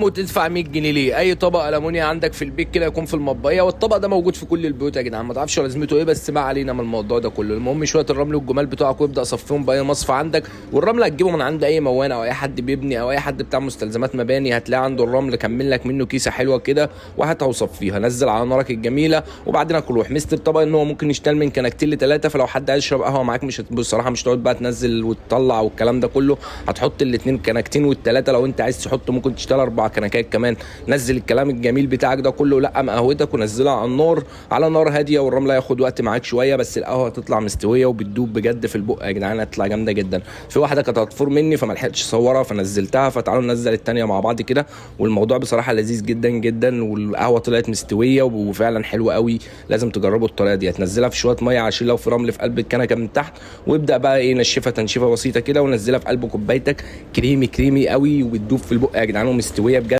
وتدفع 100 جنيه ليه؟ اي طبق المونيا عندك في البيت كده يكون في المطبقيه، والطبق ده موجود في كل البيوت يا جدعان، ما تعرفش لازمته ايه، بس ما علينا من الموضوع ده كله. المهم شوية الرمل والجمال بتوعك، وابدا صفيهم باي مصفى عندك. والرمل هتجيبه من عند اي موان او اي حد بيبني او اي حد بتاع مستلزمات مباني، هتلاقي عنده الرمل. كمل لك منه كيسه حلوة كده وهاتها وصفيها، نزل على نارك الجميلة. وبعدين روح ميزة الطبق ان هو ممكن يشتغل من كنكتين لثلاثه، فلو حد عايز يشرب قهوة معاك مش بصراحة مش تقعد بقى تنزل وتطلع والكلام ده كله، هتحط الاثنين كنكتين والثلاثة، لو انت عايز تحط ممكن تشتغل 4 كنكات كمان. نزل الكلام الجميل بتاعك ده كله، لقم قهوتك ونزلها على النار على نار هاديه، والرمله ياخد وقت معاك شوية، بس القهوة هتطلع مستوية وبتدوب بجد في البق يا جدعان، هتطلع جامدة جدا. في واحدة كانت هتفور مني فما لحقتش اصورها فنزلتها، فتعالوا ننزل الثانية مع بعض كده. والموضوع بصراحة لذيذ جدا جدا، والقهوة طلعت مستوية وفعلا حلوة قوي. لازم تجربوا الطريقة دي. هتنزلها في شوية مية عشان لو في رمل في قلب الكنكه من تحت، وابدا بقى ايه نشفها تنشيفه بسيطة كده، ونزلها في قلب كوبايتك. كريمي كريمي قوي وبتدوب في البق يا جدعان، ومستويه